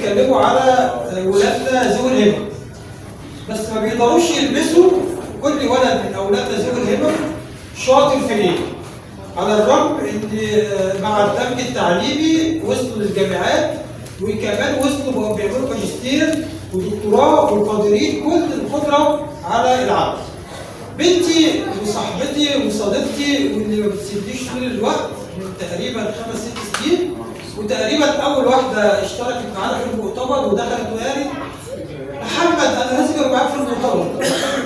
بيتكلموا على ولادنا ذوي الهمم، بس ما بيقدروش يلمسوا كل ولد من اولادنا ذوي الهمم شاطر في ايه. على الرغم ان مع الدمج التعليمي وصلوا للجامعات، وكمان وصلوا بقوا بيعملوا ماجستير ودكتوراه وقادرين كل القدرة على العمل. بنتي وصاحبتي وصديقتي واللي ما بتسيبنيش طول الوقت من تقريبا 5 6 سنين، وتقريبا اول واحدة اشتركت معانا في المؤتمر ودخلت وقالت: محمد انا لازم ابقى معاك في المؤتمر،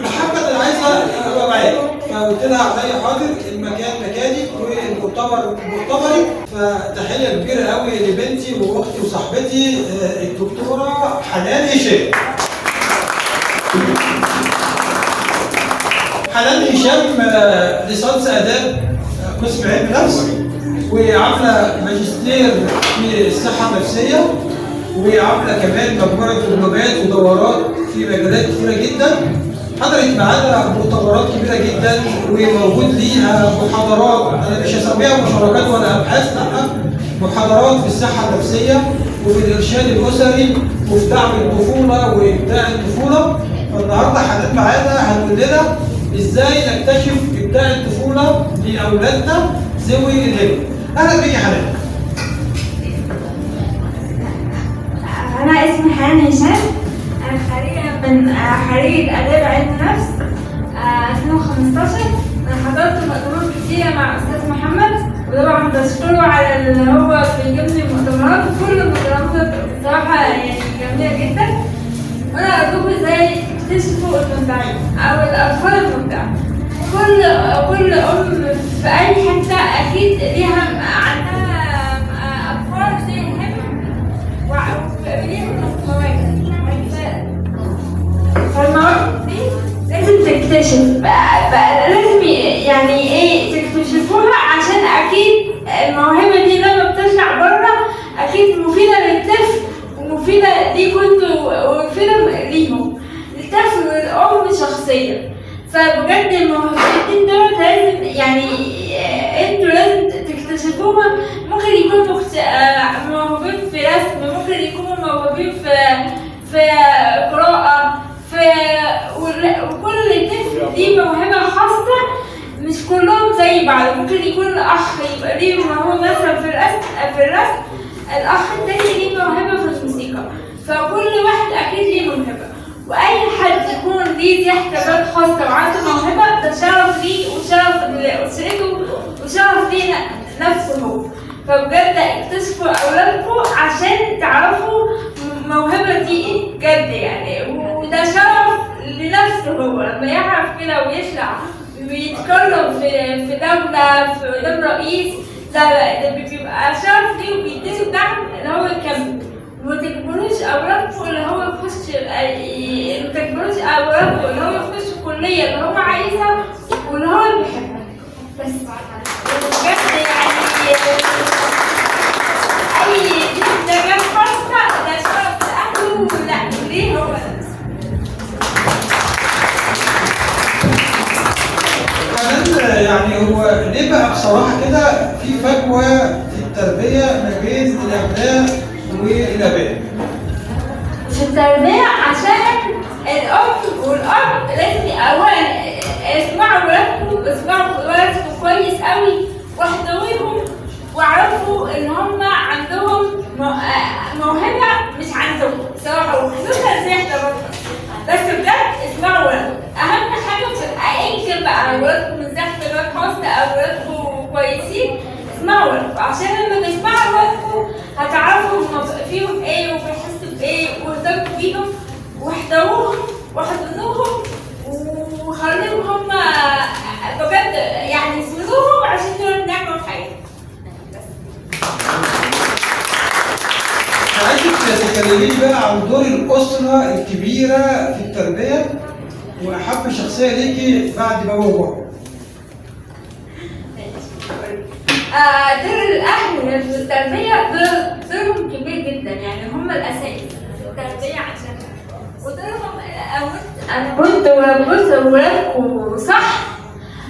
محمد انا عايزه ابقى معاك. فقلت لها: عينيا، حاضر، المكان مكانك والمؤتمر مؤتمري. فتحيه كبيرة قوي لبنتي واختي وصاحبتي الدكتورة حنان هشام. حنان هشام ليسانس اداب قسم علم نفس، وعامله ماجستير في الصحة النفسيه، وعامله كمان مجموعة دبلومات ودورات في مجالات كثيرة جدا. حضرت معانا مؤتمرات كبيرة جدا، وموجود ليها محاضرات، انا مش هسميها مشاركات ولا ابحاث، لا، محاضرات في الصحة النفسية وفي الارشاد الاسري وفي دعم الطفولة وابداع الطفوله. فالنهارده حنان معانا هتقول لنا ازاي نكتشف ابداع الطفولة لاولادنا ذوي الهمم. اهلا بيك يا حنان. أنا اسمي حنان هشام، أنا خريجة من خريجة آداب علم نفس 2015. أنا حضرت مؤتمرات كتيرة مع أستاذ محمد، وطبعا بشكره على اللي هو بيجيبني المؤتمرات، وكل المؤتمرات بصراحة يعني جميلة جدا. وأنا أرجوكم إزاي تكتشفوا المبدعين أو الأطفال المبدعة. كل أم في أي حتة أكيد ليها عندها أطفال زي الهم وليهم مواهب، فالمواهب دي لازم تكتشف بقى لازم يعني ايه تكتشفوها، عشان اكيد الموهبة دي لما بتطلع بره اكيد مفيدة للطفل ومفيدة ليكوا انتوا ومفيدة ليهم، للطفل والام شخصيا. فبجد الموهبتين دول لازم يعني انتوا لازم تكتشفوها. ممكن يكونوا موهوبين في رسم، ممكن يكونوا موهوبين في قراءة، في وكل طفل ليه موهبة خاصة، مش كلهم زي بعض. ممكن يكون أخ يبقى ليه موهبة مثلا في الرسم، الأخ التاني ليه موهبة في الموسيقى، فكل واحد أكيد ليه موهبة. وأي حد يكون ليه احتياجات خاصة وعنده موهبة ده شرف ليه وشرف لأسرته وشرف ليه نفسه هو. فبجد اكتشفوا أولادكم عشان تعرفوا الموهبة دي ايه بجد يعني، وده شرف لنفسه هو لما يعرف كده ويطلع ويتكرم في دولة في قدام رئيس، ده بيبقى شرف ليه وبيديله دعم ان هو يكمل. وما تجبروش اولادكم اللي هو يخش، ما تجبروش اولادكم اللي هو يخش الكلية اللي هو عايزها واللي هو بيحبها. بس بجد يعني اي ده جاب فرصة ده شرف لاهله ولا ليه هو نفسه. حنان، يعني هو ليه بقى بصراحة كده في فجوة في التربية ما بين الابناء والاباء؟ في التربية عشان الأم والأب لازم أولا اسمعوا ولادكم، اسمعوا ولادكم كويس قوي واحتويهم، واعرفوا إن هم عندهم موهبة مش عندكم صراحة، وخصوصا زي احنا. بس بجد اسمعوا ولادكم، أهم حاجة في أيا كان بقى ولادكم من احتياجات خاصة أو ولادكم كويسين، اسمعوا ولادكم، عشان لما تسمعوا ولادكم هتعرفوا هما فيهم ايه وبيحسوا بايه، واهتموا بيهم واحتووهم واحضنوهم وخليهم هما بجد يعني اسندوهم عشان دول نعمة في حياتهم. عايزك تكلميني بقى عن دور الأسرة الكبيرة في التربية، وأحب شخصية ليكي بعد بابا وماما. دور الأهل في التربية دورهم كبير جدا، يعني هم الأساس في التربية، عشان ودورهم أنا كنت وربيت ولادكم صح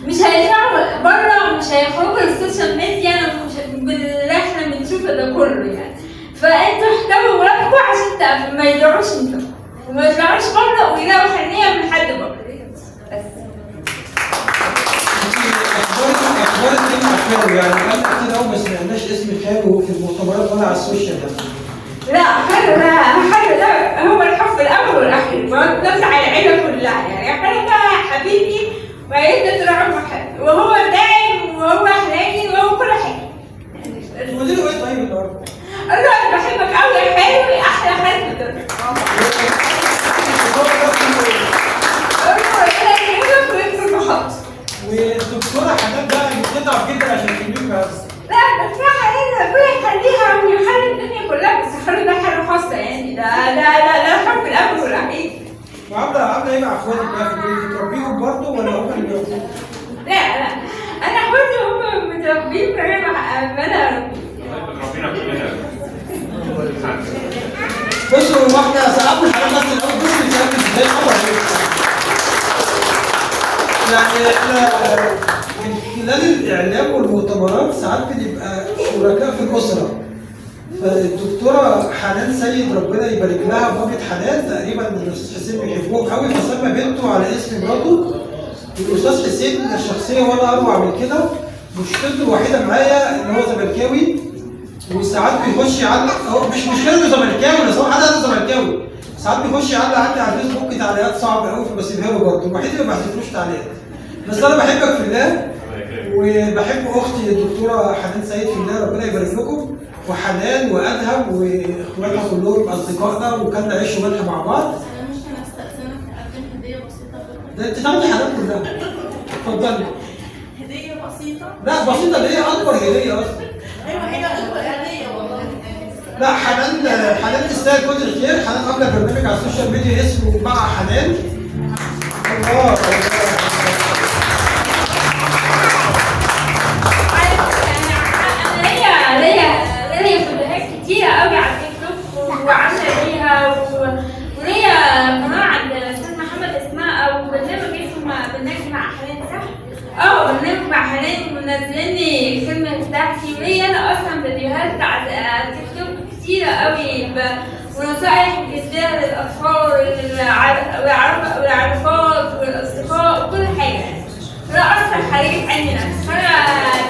مش هيطلعوا بره، مش هيخرجوا ال social media، مش باللي احنا بنشوفه ده كله يعني. فانتوا احتووا ولادكم عشان ما يضيعوش انتوا وما يطلعوش بره ويلاقوا حنيه من حد بره. بس اخبارك ايه مع خالو؟ يعني انا كتير قوي ما سمعناش اسم خالو في المؤتمرات ولا على ال social يعني. لا، خالو ده، خالو ده هو الحب الاول والاخير، بنزع العيلة كلها يعني. خالو ده حبيبي وعيلته طول عمره حلو، وهو داعم وهو حنين وهو كل حاجة. تقولي له ايه طيب النهارده؟ قال له انا بحبك قوي يا خالو، احلى خال في الدنيا. قول له ربنا يكرمك ويكرم بحط. والدكتورة حنان بقى بتتعب جدا عشان تجيب بس. لا الدكتورة حنان ربنا يخليها ويخلي الدنيا كلها، بس خالو ده حاله خاصة يعني، ده ده ده ده الحب الاول والاخير. وعامله ايه مع اخواتك بقى في البيت؟ بتربيهم برضه ولا هم اللي بيربوك؟ لا لا، انا اخواتي هم متربيين من غير ما انا اربيهم. ربنا كلنا. بصوا هو احنا سقفنا الحاجات بس الاول، بصوا بيتقفل ازاي القمر. يعني احنا من خلال الاعلام والمؤتمرات ساعات بنبقى شركاء في الاسرة. فالدكتوره حنان سيد ربنا يبارك لها، مامة حنان تقريبا الاستاذ حسين بيحبهم قوي، فسمى بنته على اسم مراته. والاستاذ حسين شخصية ولا اروع من كده، مشكلته الوحيدة معايا ان هو زملكاوي، وساعات بيخش يعلق، هو مش مشكلة انه زملكاوي، بس هو حد عنده زملكاوي، ساعات بيخش يعلق عندي على الفيسبوك تعليقات صعبة قوي، فبسيبها له برضه، الوحيد اللي ما بحذفلوش تعليقات. بس انا بحبك في الله، وبحب اختي الدكتورة حنان سيد في الله، ربنا يبارك لكم. وحنان وادهم واخواتها كلهم اصدقائنا، وكلنا عيش وملح مع بعض. انا ممكن استاذنك اقدم هديه بسيطة؟ ده انت تاخدي حنان كلها. اتفضلي. هديه بسيطة؟ لا بسيطة، اللي هي اكبر هديه اصلا. ايوه هي اكبر هديه والله. لا حنان، حنان تستاهل كل الخير. حنان عامله برنامج على ال social media اسمه مع حنان. الله الله. انا ليا فيديوهات كتيرة قوي على التيك توك وعامله بيها، وليا قناة عند الاستاذ محمد اسمها او برنامج اسمه برنامج مع حنان، صح؟ اه برنامج مع حنان، ومنزليني الخدمة بتاعتي. وليا انا اصلا فيديوهات على التيك توك كتيرة قوي، ونصائح كتيرة للاطفال والعرفات والاصدقاء وكل حاجة. انا اصلا خريجة علم نفس، فانا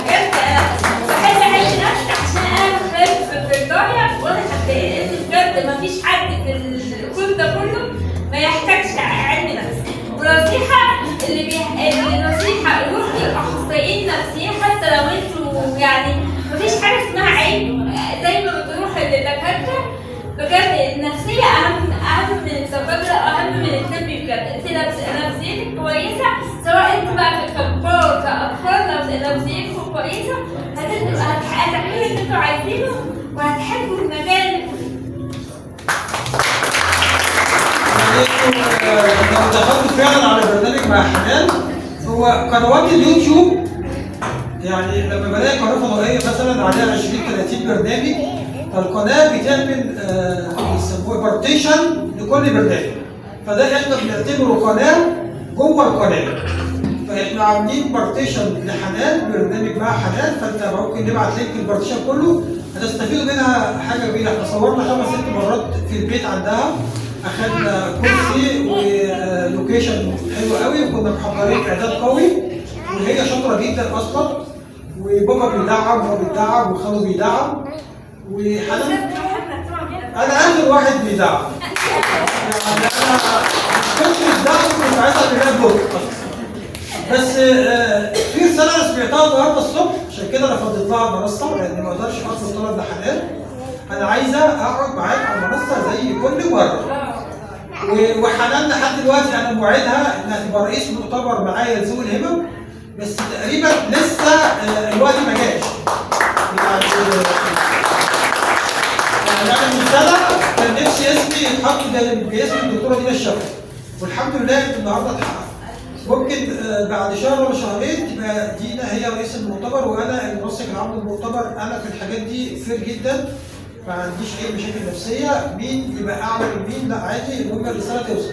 بجد انا بحب علم نفس عشان انا بخاف في بريطانيا وانا حباه، لان بجد مفيش حد في الكل ده كله ما يحتاجش علم نفس. ونصيحة اللي نصيحة روحوا للاخصائيين النفسيين، حتى لو انتوا يعني مفيش حاجة اسمها عيب، زي ما بتروح للدكاتره بجد النفسية اهم من الدكاترة، اهم من الطب بجد. انت نفسيتك كويسة، سواء انتوا بقى ككبار كاطفال، لو نفسيتكم كويسة هتعملوا اللي انتوا عايزينه وهتحبوا المجال اللي انتوا فيه. يعني لو دخلتوا فعلا على برنامج مع حنان، هو قنوات اليوتيوب، يعني لما بلاقي قناة فضائية مثلا عليها 20 30 برنامج، فالقناه بتعمل بيسموه partition لكل برنامج، فده احنا بنعتبره قناة جوه القناة. فاحنا عاملين partition لحنان، برنامج مع حنان، فانت ممكن نبعت link ال partition كله، هتستفيدوا منها حاجة كبيرة. احنا صورنا 5 6 مرات في البيت عندها، اخدنا كرسي و location حلو قوي، وكنا محضرين اعداد قوي، وهي شاطرة جدا اصلا، وبابا بيدعم وهو بيدعم وخاله بيدعم، وحنان انا اخر واحد بيدعم. يعني انا كنت الدعم كنت عايز اعملها block اصلا. بس في رسالة انا سمعتها النهارده الصبح، عشان كده انا فضيت لها المنصة، لان ما اقدرش اطلب طلب لحنان. انا عايزه اقعد معاك على المنصة زي كل مرة. وحنان لحد دلوقتي انا موعدها انها تبقى رئيس مؤتمر معايا لذوي الهمم، بس تقريبا لسه الوقت ما جاش. يعني انا من سنة كان نفسي اسمي يتحط باسم الدكتورة دينا الشافعي، والحمد لله ان النهارده اتحقق. ممكن بعد شهر ولا شهرين تبقى دينا هي رئيس المؤتمر وانا المنسق العام للمؤتمر. انا في الحاجات دي fair جدا، ما عنديش اي مشاكل نفسية، مين يبقى اعلى من مين لا عادي، المهم الرسالة توصل.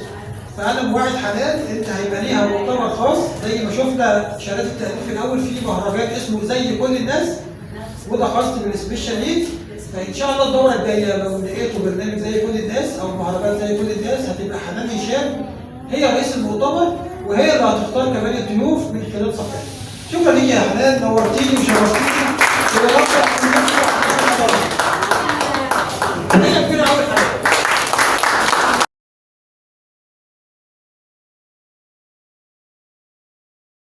فانا موعد حنان انت هيبقى ليها مؤتمر خاص زي ما شفنا شهادات التقدير في الاول في مهرجان اسمه زي كل الناس، وده خاص بال special need. فان شاء الله الدورة الجاية لو لقيتوا برنامج زي كل الناس او المهرجان زي كل الناس، هتبقى حنان هشام هي رئيس المؤتمر، وهي اللي هتختار كمان الضيوف من خلال صفحتها. شكرا ليك يا حنان، نورتيني وشرفتيني. ويا رب.